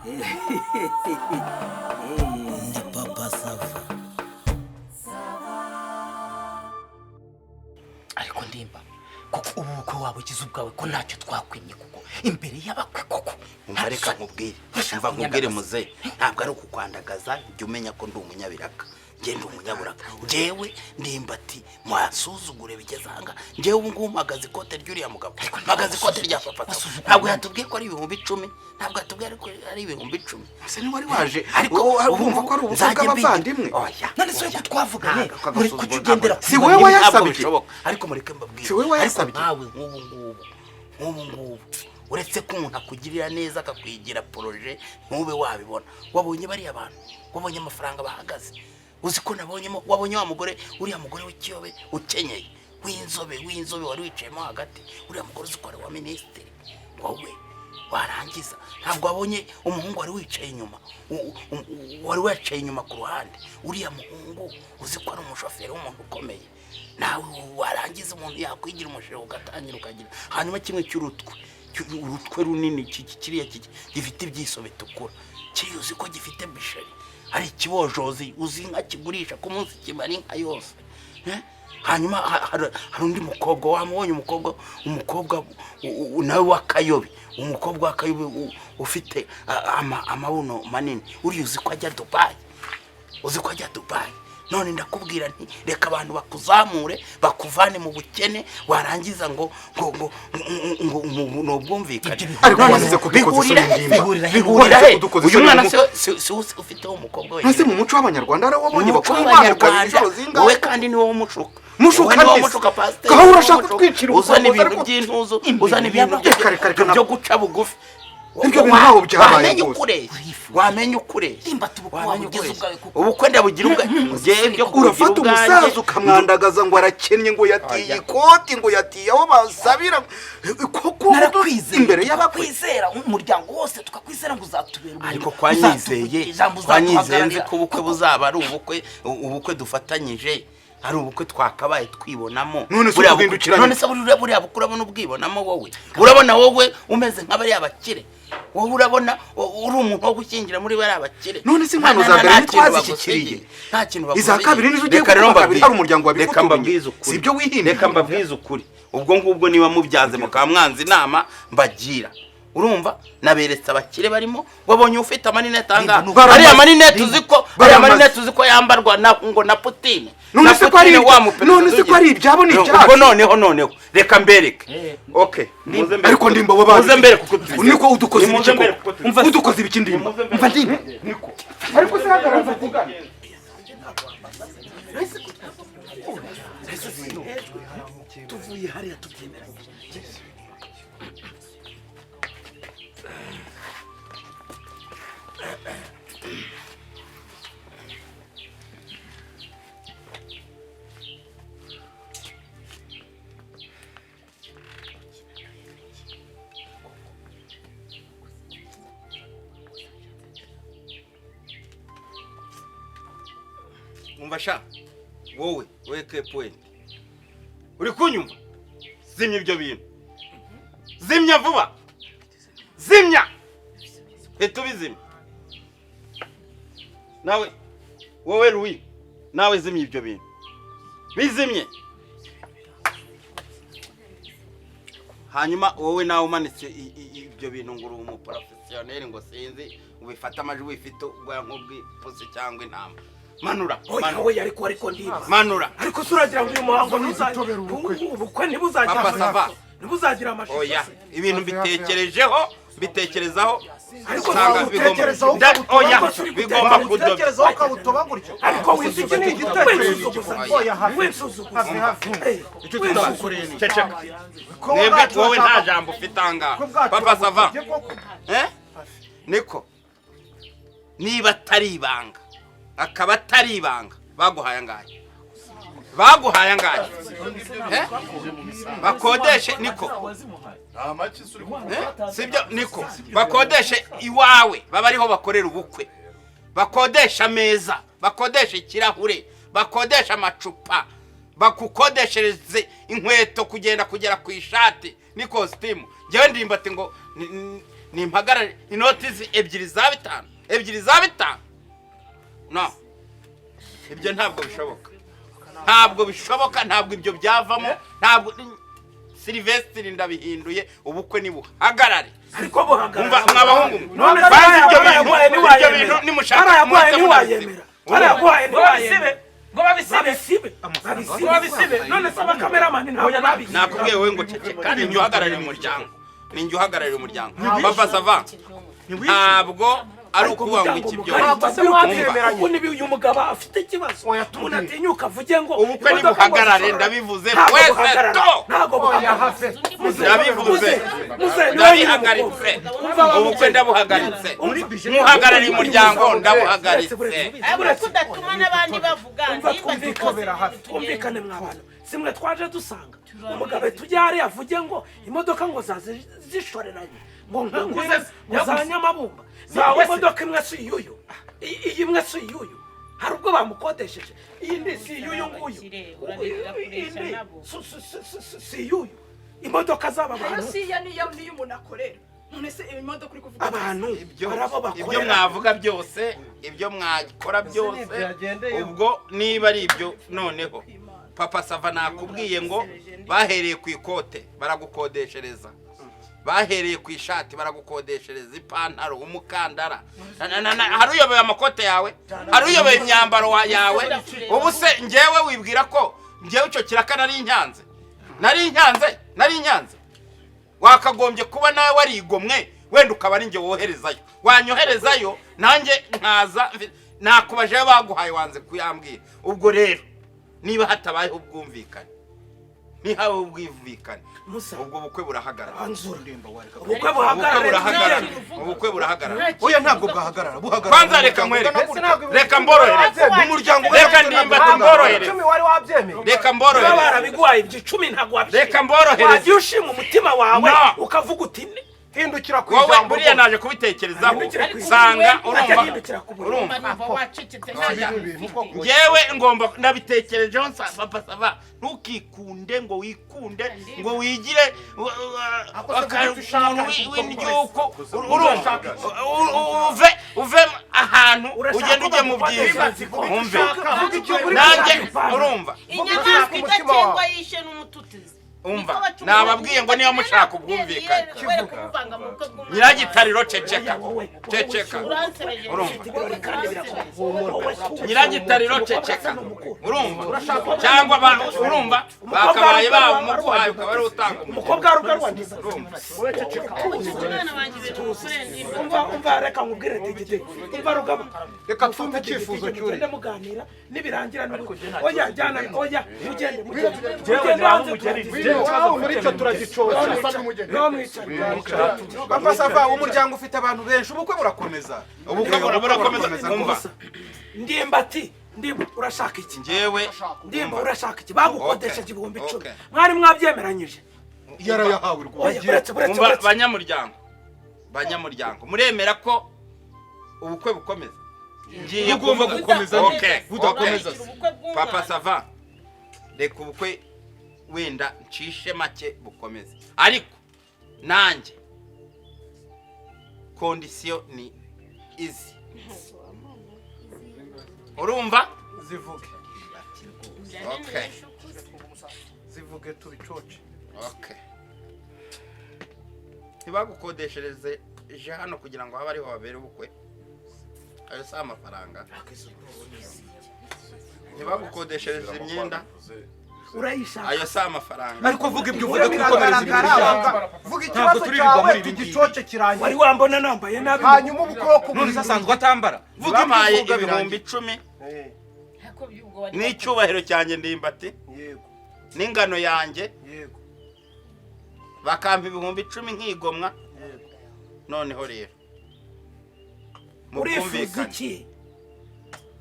Ndi Papa Sava. Ariko ndimba, kuko ubu bukwe waba ugize ubwawe, ko ntacyo twakwimye, kuko imbere y'abakwe koko? Umva, reka nkubwire. Bashaka Umva nkubwire. kunyandagaza. Muze, ntabwo ari ukukwandagaza. Jya umenya ko ndi umunyaburaka, njye ndi umunyaburaka. Njyewe Ndimbati mwasuzugure bigeze ahangaha? Njyewe ubu ngubu mpagaze ikote ry'uriya mugabo, mpagaze ikote rya papa. Wasuzugura Ntabwo abandi. yatubwiye ko ari 10,000, ntabwo yatubwiye ko ari 10,000. Ese niba wari waje Ariko wowe ubu wumva ko ari ubukwe nzajya bw'abavandimwe? Oya. None se Oya. ko twavuganye, Ntabwo uri agasuzuguro kuki ugendera ntabwo- Si wowe ntabwo wayasabye? bishoboka. Ariko mureke mbabwire. Si wowe wayasabye? Ariko nkawe nk'ubu ngubu, nk'ubu ngubu, uretse ko umuntu akugirira neza akakwigira projet ntube wabibona. Wabonye bariya bantu, wabonye amafaranga bahagaze. Uzi ko nabonyemo, wabonye wa mugore, uriya mugore w'ikiyobe ukenyeye, w'inzobe, w'inzobe wari wicayemo hagati? Uriya mugore uzi ko ari uwa minisitiri? Wowe warangiza ntabwo wabonye umuhungu wari wicaye inyuma, wari wicaye inyuma ku ruhande? Uriya muhungu uzi ko ari umushoferi w'umuntu ukomeye? Nawe warangiza umuntu yakwigira umushinga ugatangira ukagira. Hanyuma kimwe cy'urutwe, urutwe runini, kiriya gifite ibyiso bitukura, kiriya uzi ko gifite boucherie, ari ikibojozi? Uzi inka kigurisha ku munsi? Kimara inka yose. Eh? Hanyuma hari undi mukobwa wamubonye, umukobwa nawe w'akayobe, umukobwa w'akayobe ufite amabuno manini. Uriya uzi ko ajya Dubayi? Uzi ko ajya Dubayi? None ndakubwira nti reka abantu bakuzamure, bakuvane mu bukene, warangiza ngo ni ubwumvikane. Ariko None wasize kudukoza bihurira isoni, he? Ndimba. Bihurira he? Bihurira Wasize he? kudukoza Uyu isoni mwana si ufiteho umukobwa Ese wenyine? mu muco w'Abanyarwanda hari wabonye Mu muco bakora inkwano kabiri w'Abanyarwanda, inshuro zingahe? Wowe kandi ni wowe umushuka. Mushuka Wowe ni wowe nde se? umushuka, pasiteri. Gaho Ni wowe urashaka umushuka. kutwicira Uzana urufunguzo, ibintu ariko- by'intuzo, Imbere uzana ibintu Reka, reka, reka, byo guca bugufi. Ibyo bintu ntaho byabaye Wamenye rwose. ukureshya, wamenye ukureshya. Ndimba, tubukwe Wamenye waba ugize ukureshya. ubwawe kuko. Ubukwe ndabugira ubwa njyewe byo kubugira Urafata ubwanjye. umusaza ukamwandagaza ngo arakennye, ngo yatiye Oya. ikoti, ngo yatiye aho basabira koko Narakwizeye. imbere y'abakwe. Tukakwizera, umuryango wose tukakwizera ngo uzatubera umuntu, Ariko kwanyizeye, uzatuvugira ijambo, kwanyizeye, nzi uzaduhagararira. ko ubukwe buzaba ari ubukwe dufatanyije, ari ubukwe twakabaye twibonamo. None se Buriya ubuhindukiranye? None se buriya bukwe urabona ubwibonamo? Wowe urabona wowe umeze nka bariya bakire? Wowe urabona uri umuntu wo gushyingira muri bariya bakire? None se impano za mbere Nta kintu ntitwazishyikiriye? bagusigiye. Nta kintu Iza bagusigiye. kabiri nizo ugiye Reka rero kuvuga kabiri, mbabwire. hari umuryango Reka wabigutumye. mbabwize ukuri. Si ibyo wihimbiye. Reka mbabwize ukuri. Ubwo ngubwo niba mubyanze mukaba mwanze inama mbagira, urumva naberetse abakire barimo. Wabonye ufite amarinete ahangaha? Baramaze. Ariya marinete uzi ko ariya Baramaze. marinete uzi ko yambarwa na ngo na Putine? None Na se ko ari Putine wa muperezida none se ko ari ugize. ibyabo ni No, ibyacu? Ubwo noneho reka mbereke. Okay, muze mbereke. Ariko Ndimba, wabaye Muze mbereke uko tubigenza. Niko udukoze Nimuze ibiki mbereke koko? uko tubigenza. Udukoze ibiki, Ndimba? Nimuze mbereke. Umva Ndimba, ariko se hagarara tuvugane. Tuvuye hariya tubyemeranyije. Umva sha, wowe ke point, uri kunyumva? Zimya ibyo bintu, zimya vuba, zimya, hita ubizimya. Nawe wowe Louis, nawe zimya ibyo bintu, bizimye. Hanyuma wowe nawe umanitse ibyo bintu ngo uri umuprofessionel, ngo sinzi ubifate amajwi wifite ubwoya nk'ubw'ipusi cyangwa intama. Manura. Oya. Manura. Oya, ariko Ndimba. Manura. Ariko se uragira ngo uyu muhango ubukwe ntibuzagira Papa Sava. Ntibuzagira amashusho Oya. se? Ibintu mbitekerejeho, mbitekerezaho. Ariko nsanga utekerezaho oya, ukabutoba. bigomba kudoda. Utekerezaho ukabutoba gutyo? Ariko wize Iki ni igitekerezo. Winsuzuguza. Oya, hafi. Winsuzuguza. Hafi, hafi. Icyo tutagukoreye ni Ceceka. Ko Mwebwe bwacu wowe nta jambo ufite ahangaha. ko bwacu Papa Sava. burabutobye koko. Eh? Niko niba atari ibanga, akaba atari ibanga, baguhaye angahe? Baguhaye angahe? Eh? Bakodeshe niko. Eh? Sibyo niko bakodeshe iwawe, baba ariho bakorera ubukwe, bakodesha ameza, bakodesha ikirahure, bakodesha amacupa, bakukodeshereze inkweto kugenda kugera ku ishati n'ikositimu. Njyewe Ndimbati ngo Nimpagarare inoti ebyiri za 5, ebyiri za 5. No, ibyo ntabwo bishoboka, ntabwo bishoboka, ntabwo ibyo byavamo, ntabwo. Silvestre ndabihinduye, ubukwe nibuhagarare. Ariko buhagarara. Umva mwabahungu, None banze ibyo bintu, ibyo bintu nimushaka barayaguhaye ntiwayemera, barayaguhaye ntiwayemera. Ngo babisibe, Babisibe, ngo babisibe. None se abakameramani ntabwo babisibe? Nakubwiye wowe ngo cece, kandi ninjye uhagarariye umuryango, ninjye uhagarariye umuryango. Papa Sava, ntabwo ari ukuvuga ngo iki byo. Ubu ni uyu mugabo afite ikibazo, umuntu atinyuka avuge ngo ubukwe nibuhagarare, ndabivuze twese to, ntabwo buhagarara. Ndabivuze, ndabihagaritse, ubukwe ndabuhagaritse, nkuhagarariye umuryango ndabuhagaritse. Ariko kudatuma n'abandi bavuga, twumvikane mw'abantu, simwe twaje dusanga umugabo tujya hariya avuge ngo imodoka ngo zaze zishoreranye, ngo ngo za Nyamabumba, zawe imodoka imwe si iyuyu, iyi imwe si iyuyu, hari ubwo bamukodesheje, iyindi si iyuyu nguyu, indi si iyuyu, imodoka z'aba bantu si iya niyo niyo umuntu akorera. None se imodoka uri kuvuga abantu barabo bakorera? Ibyo mwavuga byose, ibyo mwakora byose, ubwo niba ari ibyo noneho Papa Sava nakubwiye ngo bahereye ku ikote baragukodeshereza, bahereye ku ishati baragukodeshereza, ipantaro, umukandara. Hari uyoboye amakote yawe, hari uyoboye imyambaro yawe. Ubu se njyewe wibwira ko njyewe icyo kiraka nari inyanze, nari inyanze, nari inyanze? Wakagombye kuba nawe warigomwe, wenda ukaba ari njye woherezayo, wanyoherezayo nanjye nkaza nakubajeyo baguhaye wanze kuyambwira. Ubwo rero niba hatabayeho ubwumvikane, ntihabeho ubwumvikane, ubwo bukwe burahagarara. Ubukwe buhagarara, ubukwe burahagarara. Oya, ntabwo bwahagarara, buhagarara. Kwanza reka nkwereke, reka mborohereze umuryango, reka ndimbati mborohereze. Wari wabyemeye. Reka mborohereze. Barabiguhaye ibyo 10 ntabwo wabishima. Reka mborohereze. Wagiye ushima umutima wawe ukavuga uti hindukira ku ijambo. Buriya naje kubitekerezaho sanga urumva, ngewe ngomba nabitekerejeho. Papa Sava, ntukikunde ngo wikunde ngo wigire umuntu w'indyuko, urumva, uve ahantu ugende ujye mu byiza, umve nanjye urumva. Inyamaswa idakengwa yishe n'umututizi. Umva, nababwiye ngo niba mushaka ubwumvikane, Nyiragitariro ceceka, ceceka, urumva, Nyiragitariro ceceka, urumva, cyangwa urumva bakabaye bamuguhaye ukaba ari utanga umukobwa rugarwandiza. Umva, umva, reka nkubwire digite, umva rugaba, reka twumve icyifuzo cy'uri muganira nibirangira. Oya jyana, oya mugende, mugende hanze. Muri icyo turagicoca. Papa Sava, umuryango ufite abantu benshi, ubukwe burakomeza, ubukwe burakomeza. Umva Ndimbati, ndimba urashaka iki? Njyewe ndimba urashaka iki? Bagukodesheje 10,000, mwari mwabyemeranyije. Yarayahawe rwose. Umva banyamuryango, banyamuryango, muremera ko ubukwe bukomeza? Ngiye ugomba gukomeza, budakomeza. Papa Sava, reka ubukwe wenda ncishe make bukomeze, ariko nanjye kondisiyo ni izi, urumva? Zivuge. Okay, zivuge tubicoce. Okay, ntibagukodeshereze je hano kugira ngo habe ariho babere ubukwe, ayo si amafaranga. Ntibagukodeshereze imyenda, urayishaka, ayo si amafaranga. Ariko vuga ibyo uvuga twikomereza ibintu byawe, vuga ikibazo cyawe tugicoce kirangiye. Wari wambona nambaye nabi, hanyuma ubukwe none se asanzwe atambara. Vuga impaye 10,000 n'icyubahiro cyanjye Ndimbati, n'ingano yanjye, bakampa 10,000 nkigomwa. Noneho rero urifuza iki?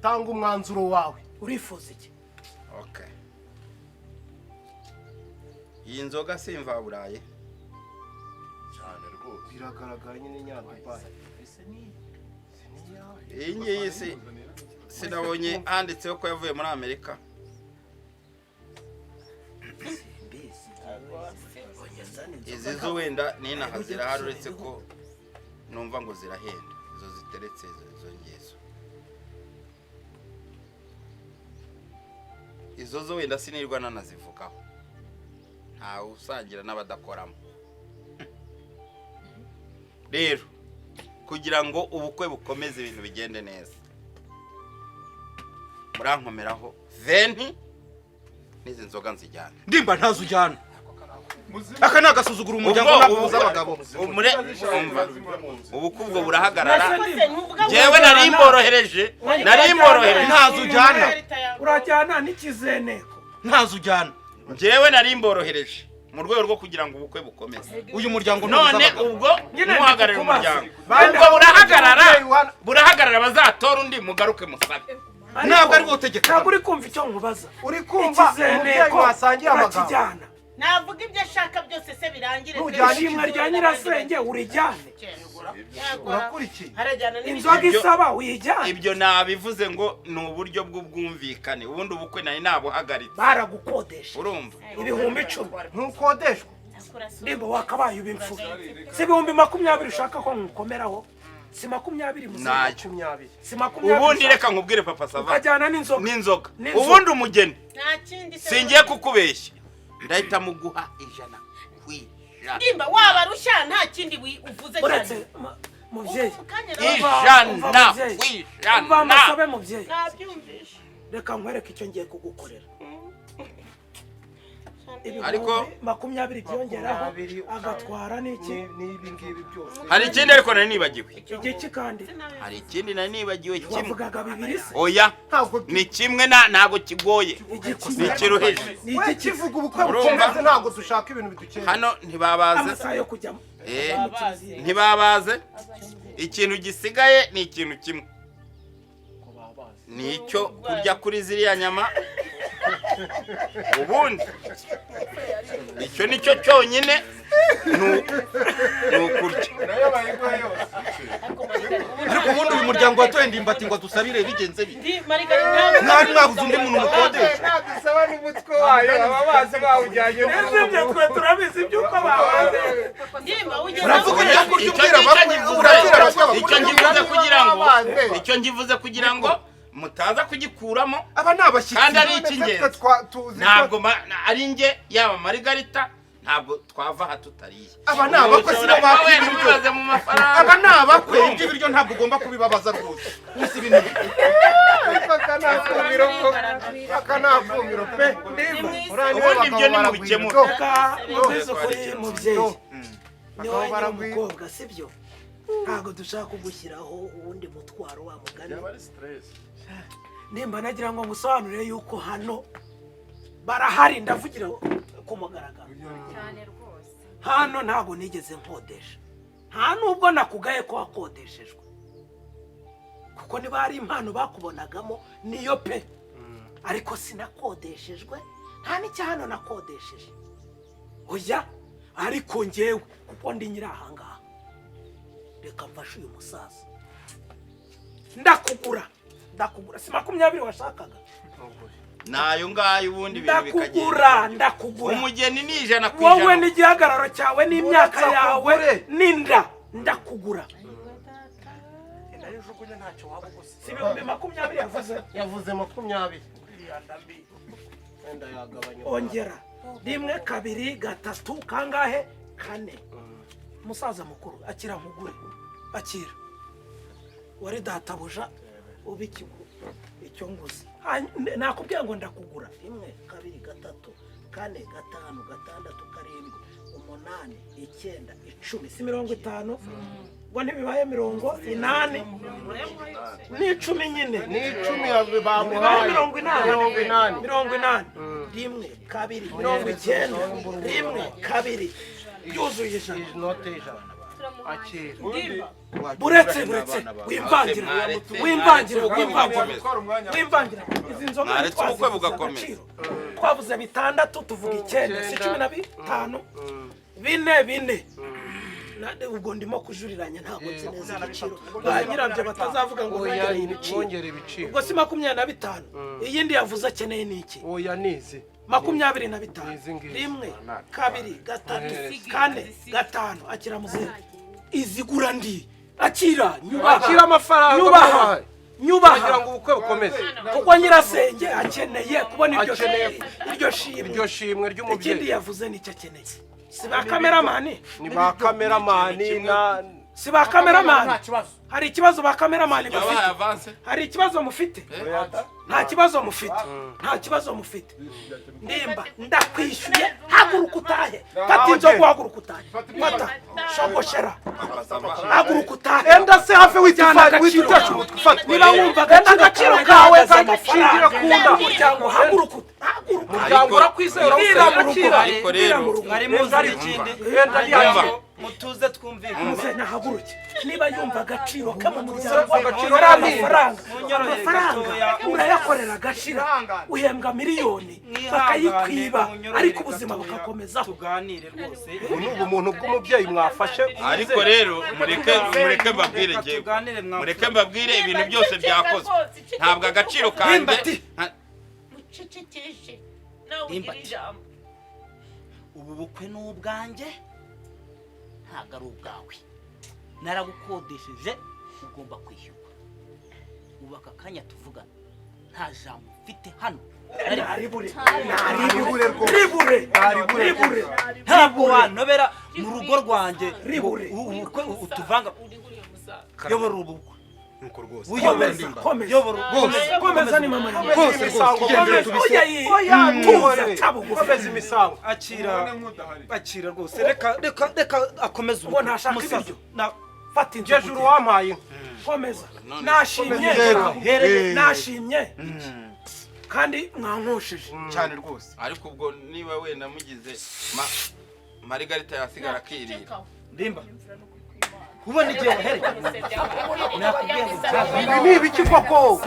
Tanga umwanzuro wawe, urifuza iki? Okay, iyi nzoga simva buraye cyane rwose, biragaragara nyine nyadubaye. Iyi ngiyi si sinabonye handitseho ko yavuye muri Amerika. Izi zo wenda ninaha zirahari, uretse ko Numva ngo zirahenda izo ziteretse, izo ngezo, izo zo wenda sinirwa nanazivugaho, ntawe usangira n'abadakoramo. Rero kugira ngo ubukwe bukomeze, ibintu bigende neza, murankomeraho 20 n'izi nzoga nzijyana. Ndimba, ntazo ujyana. Aka ni agasuzuguro umuryango Ubwo ntabwo abagabo. Umva, ubukwe ubwo burahagarara. Ese ntuvuga ngo Njyewe nari mborohereje, nari mborohereje. Ntazo ujyana. Urajyana n'ikizeneko. Ntazo ujyana. Njyewe nari mborohereje mu rwego rwo kugira ngo ubukwe bukomeze. Uyu muryango None ntubuza abagabo. ubwo Nyine muhagararira ndikubaza. umuryango, ubwo burahagarara, burahagarara. Bazatora undi, mugaruke musabe. Ntabwo ari wowe utegeka. Ntabwo uri kumva icyo nkubaza. Uri kumva umubyeyi Ikizeneko wasangiye amagambo. urakijyana? Navuga ibyo ashaka byose se birangire. Ntujyane. Ishimwe rya nyirasenge urijyane? Urakurikiye. Harajyana. Inzoga isaba uyijyane? Ibyo nabivuze ngo ni uburyo bw'ubwumvikane. Ubundi ubukwe nari nabuhagaritse. Baragukodesha. Urumva? 10,000. Ntukodeshwa. Nimba wakabaye uba imfura, si 20,000 ushaka ko nkukomeraho? Si 20 muzehe? Ntacyo. 20. Si 20 Ubundi ushaka? reka nkubwire, Papa Sava. Ukajyana n'inzoga. N'inzoga. N'inzoga. Ubundi umugeni, Nta kindi se? singiye kukubeshya, ndahita muguha 100%. Ndimba, waba rushya, nta kindi uvuze Uretse cyane. mubyeyi. Ubu mu kanya Ijana Umva ku mubyeyi. ijana. Umva amasobe mubyeyi. Nabyumvishe. Reka nkwereke icyo ngiye kugukorera. 20,000 byongeraho, agatwara n'iki? N'ibi ngibi byose. Hari ikindi ariko nari nibagiwe. Igiki kandi? Hari ikindi nari nibagiwe kimwe. Wavugaga bibiri se? Oya. Ntabwo Ni kimwe, ntabwo kigoye, ni ikiruhije. Ni we igiki? kivuga ubukwe Urumva? bukomeze, ntabwo dushaka ibintu bidukeye. Hano ntibabaze. Amasaha yo kujyamo. Ntibabaze. Ikintu gisigaye ni ikintu kimwe, ni icyo kurya kuri ziriya nyama. Ubundi icyo ni cyo cyonyine, ni ukurya. Ariko ubundi uyu muryango watoye Ndimbati ngo adusabire, bigenze bite? Ndi Margarita. Mwari mwabuze undi muntu mukodesha? Nadusaba n'umutwe wayo, aba bazi bawujyanye. Ese ibyo twe turabizi by'uko babaze. Ndimba ugeze. Uravuga Icyo ibyo kurya ngicyo ubwira abakwe, ngivuze- urabwira abakwe bakuru. Icyo ngivuze kugira ngo Babanze. icyo ngivuze kugira ngo mutaza kugikuramo Aba ni abashyitsi. kandi ari icy'ingenzi. Ntabwo ari njye, yaba Marigarita, ntabwo twava aha tutariye. Aba ni abakwe, si bo Wenda bakwiye ibiryo. ntibibaze mu mafaranga. Aba ni abakwe, ibyo biryo ntabwo ugomba kubibabaza rwose. Gusa ibintu Aka ni akumiro pe. Ubundi ibyo ni mubikemura. Reka mubwize ukuri mubyeyi, ni wowe nyiri baragwira. umukobwa, sibyo? Ntabwo dushaka kugushyiraho uwundi mutwaro wa mugani. Nimba nagira ngo ngusobanurire yuko hano barahari, ndavugira ku mugaragaro. Cyane rwose. Hano ntabwo nigeze nkodesha, nta nubwo nakugaye ko wakodeshejwe, kuko niba hari impano bakubonagamo niyo pe, ariko sinakodeshejwe, nta n'icyo hano nakodesheje, oya. Ariko njyewe kuko ndi nyiri ahangaha, reka mfashe uyu musaza. Ndakugura, ndakugura. Si 20 washakaga? Nayo ngayo, ubundi ibintu Ndakugura. bikagenda. Ndakugura. Umugeni ni ijana ku Wowe ijana. n'igihagararo cyawe n'imyaka Uretse yawe akugure. n'inda, ndakugura. Ndayijugunye, ntacyo waba uguze. Si 20,000 yavuze? Yavuze 20, wenda yagabanya. Ongera rimwe, kabiri, gatatu, kangahe? Kane. Musaza mukuru, akira nkugure, akira. Wari databuja uba ikigo icyo nguze. Nakubwiye ngo ndakugura. Rimwe, kabiri, gatatu, kane, gatanu, gatandatu, karindwi, umunani, icyenda, 10. Si 50? Ngo ntibibaye 80 n'icumi nyine? Ni 10 Bibaye bamuhaye. 80. 80. 80. Rimwe, kabiri, 90. Rimwe, kabiri, byuzuye 100. Inote 100, akira. Buretse, buretse, wimvangira, wimvangira, wimvangira, wimvangira. Izi nzoga Mwaretse ubukwe ntitwazivuze bugakomeza. agaciro. Twavuze bitandatu, tuvuga icyenda, si 15? Bine bine. Ubwo ndimo kujuriranya, ntabwo nzi neza igiciro. Ba nyirabyo batazavuga ngo Oya, nongereye ibiciro. mwongere ibiciro. Ubwo si 25? Iyindi yavuze akeneye ni iki? Oya, nizi 25. Izi ngizi. Rimwe, kabiri, gatatu, kane, gatanu. Akira muzehe, izigura ndi. Akira, nyubaha. Akira amafaranga Nyubaha. mubahaye. Nyubaha. Kugira ngo ubukwe bukomeze. Kuko nyirasenge akeneye kubona iryo Akeneye iryo shimwe. Iryo shimwe ry'umubyeyi. Ikindi yavuze nicyo akeneye. Si ba kameramani? Ni ba kameramani na Si ba kameramani? Hari ikibazo ba kameramani Yabahaye bafite? avance. Hari ikibazo mufite? Nta kibazo mufite. Nta kibazo mufite. Ndimba, ndakwishyuye, haguruka utahe. Fata inzoga uhaguruka utahe. Fata, shogoshera. Haguruka utahe. Enda se hafi Jyana witufata agaciro witutesha kawe. umutwe fata. Niba wumva Enda agaciro kawe amafaranga, kagaciro kunda. Umuryango haguruka haguruka. Umuryango urakwizera Bwira mu rugo. urawusenya. Ariko rero Mwari muzi ikindi Enda Umva. mutuze twumvikane. Muze nahaguruke. Niba yumva agaciro ke mu muryango Agaciro ari kanini. amafaranga, Munyorore amafaranga gatoya. urayakorera agashira, uhembwa miliyoni Mwihangane, bakayikwiba, munyorore ariko ubuzima gatoya, bukakomezaho. Tuganire rwose. Ubu ni ubumuntu bw'umubyeyi mwafashe. Ariko rero mureke mbabwire Reka njyewe. tuganire mwamfura. Mureke mbabwire ibintu byose byakozwe. Ntabwo agaciro kanjye Mucecekeshe nawe ugira Ndimbati. ijambo. Ubu bukwe ni ubwanjye, ntabwo ari ubwawe. Naragukodesheje, ugomba kwishyurwa. Ubu aka kanya tuvugana nta jambo mfite hano. Naribure, Naribure rwose. ribure, Naribure. ribure. Ntabwo wanobera mu rugo rwanjye. Ribure. Ubukwe utuvanga. Uri uriya musaza. Yobora ubukwe. Nuko rwose. Komeza, komeza. Yobora Komeza, komeza ni mama yawe. Rwose rwose tugendere tubise. Oya, iyi. Oya, Tuza, tuze. ca bugufi. Komeza imisango. Akira. Akira rwose. Reka reka reka akomeze Ubwo ntashaka Umusaza. ibiryo. Na Fata inzoga Jejuru ugende. wampaye inka. Komeza. Nashimye. Yego. Hereye. Nashimye. Kandi mwankoshije. Cyane rwose. Ariko ubwo niba wenda mugize Marigarita yasigara akirira. Ndimba. Ubona igihe wahereye. Nakubwiye ngo Ibi ni ibiki koko?